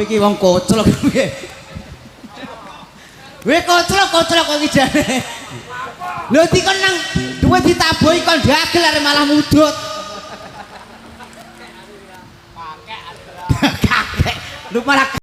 iki wong koclok piye? Weh koclok koclok kok iki jane. Lho dikon nang duwe ditabuhi kon dagel arep malah mudut. Kakek. Lu malah.